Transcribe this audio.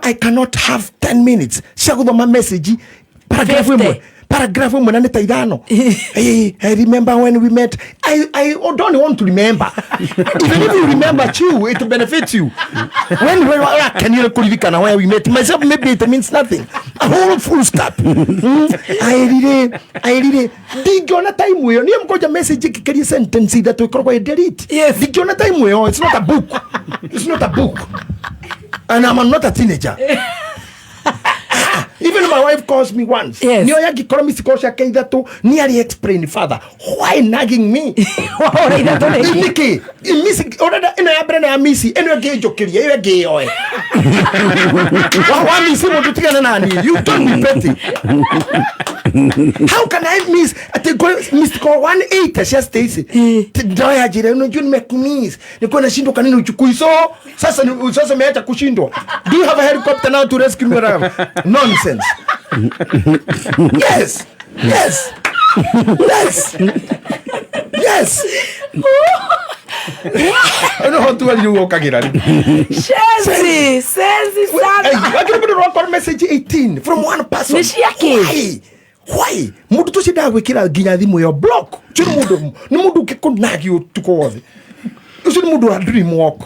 I cannot have 10 minutes cia guthoma message paragraph 50. Ĩmwe, paragraph ĩmwe na nĩ ta ithano. Hey, I remember when we met. I don't want to remember. Even if you remember too, it benefits you when ũrakenire kũririkana where we met. Myself, maybe it means nothing, a whole full stop. I really ndingĩona time ĩyo niĩ mgoja message ĩkĩkeria sentence ithatũ ĩkoragwo ĩ delete. Ndingĩona time ĩyo. It's not a book, it's not a book, and I'm not a teenager. Even my wife calls me once. Nĩoya angĩkorwo missed call ciake ithatũ nĩ arĩ explain further why nagging me. Wahũra ithatũ nĩkĩ? Nĩkĩ ũrenda ĩno ya mbere na ya misi ĩno ĩngĩ njũkĩrie ĩyo ĩngĩ yoe wa misi mũndũ tigane na niĩ. You don't be petty. How can I miss ati missed call 180 cia Stacy? Ndoya njĩra unajua nimekumiss, nilikuwa nashindwa kanini uchukui, so sasa sasa umeacha kushindwa. Do you have a helicopter now to rescue me? Nonsense. Yes. No tuarire uokagira rĩu. Shenzi, senzi sana. Wakiri mũndũ rwakwa message 18 from one person. Nĩ cia kĩ? Why? Why? Mũndũ tũcio ndagwĩkĩra nginya thimũ ĩyo block. Ũcio nĩ mũndũ, nĩ mũndũ ũngĩkũnagi ũtukũ wothe. Ũcio nĩ mũndũ wa dream walk.